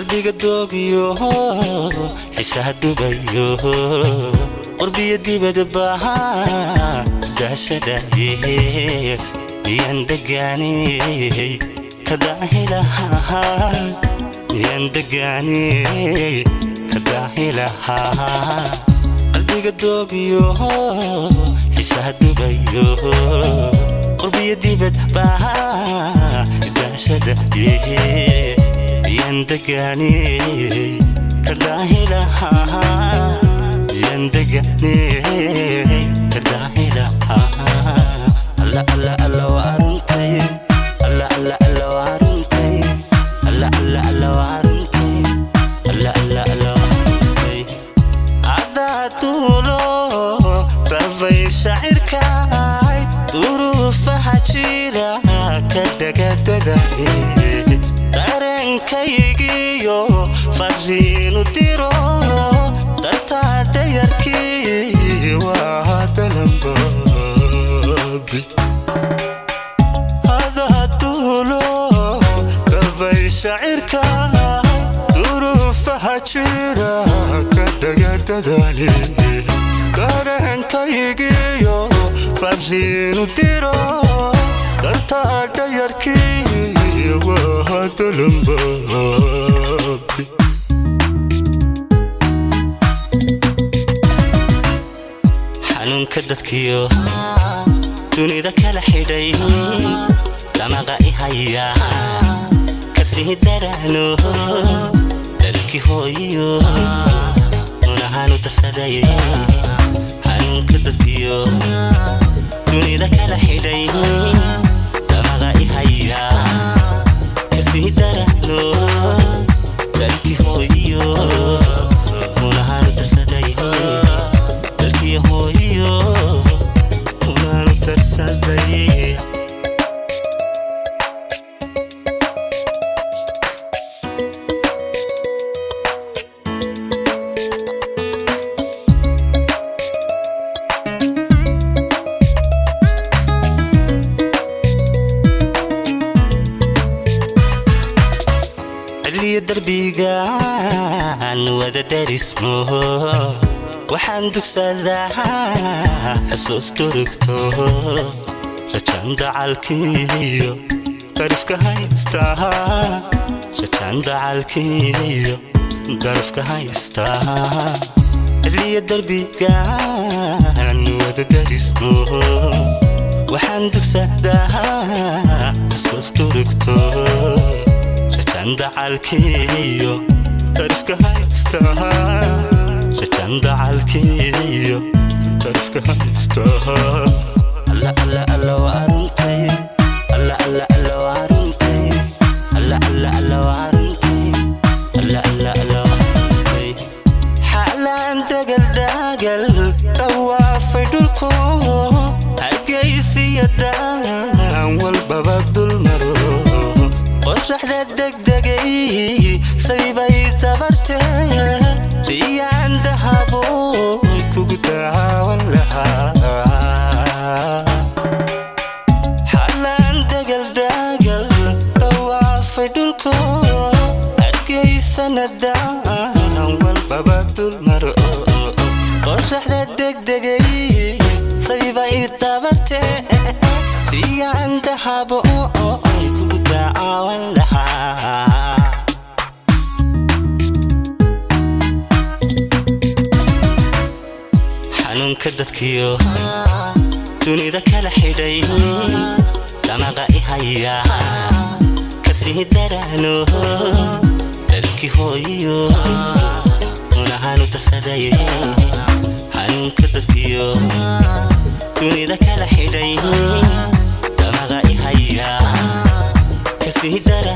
Qalbiga doogiyo, xiisaha dubayo, qurbiyo dibadba daashadaye, miyaan degaaney kadaahilahaa? Miyaan degaaney kadaahilahaa? Qalbiga doogiyo, xiisaha dubayo, qurbiyo dibadba daashadaye, miyaan degaaney kadaahilahaa? Miyaan degaaney kadaahilahaa? Alla, alla, alla, waa aruntay. Alla, alla, alla, waa aruntay. Alla, alla, alla, waa aruntay. Alla, alla, alla, waa aruntay. Adaa duulo dabay shacirkaay, duruufaha jira ka dhagadadaye, dareenkaygiyo fariinu diro, dartaa dayarkii waa dalanbaabi. Adaa duulo dabay shacirka, duruufaha jira ka dhagadadale, dareenkaygiyo fariinu diro, dartaa dhayarkii waa dalanbaabi. Xanuunka dadkiyo dunida kala xidhay, damaqa i haya kasii daraano, dalkii hooyiyo munahaanu darsaday. Xanuunka dadkiyo dunida kala xidhay, damaqa i haya kasii daraano, dalkii hooyiyo munahaanu darsaday. Dalkii hooyiyo munahaanu darsaday. Cidliyo darbigaan wada darismo, waxaan dugsadaa xusuus durugto, rajaan dacalkiiyo darifka haystaa, rajaan dacalkiiyo darafka haystaa. Cidliyo darbigaan wada darismo, waxaan dugsadaa xusuus durugto, rajaan dacalkiiyo darifka haystaa, rajaan dacalkiiyo darifka haystaa. Alla, alla, alla, waa aruntay. Alla, alla, alla, waa aruntay. Alla, alla, alla, waa aruntay. Alla, alla, alla, waa aruntay. Xaalaan dagal dagal dawaafay dhulko, hargeysiya daan walbaba dulmaro, qoraxda degdegay saybay dabartee, riyaan dahaboy kugu daawan lahaa. Xalaan dagal dagal dawaafay dhulko, hargeysana daan walbaba dulmaro, qoraxda degdegay saybay dabartee, riyaan dahabo kugu daawan lahaa. Xanuunka dadkiyo dunida kala xidhay, damaqa i haya kasii daraano, dalkii hooyiyo munahaanu darsaday. Xanuunka dadkiyo dunida kala xidhay, damaqa i haya kasii dara.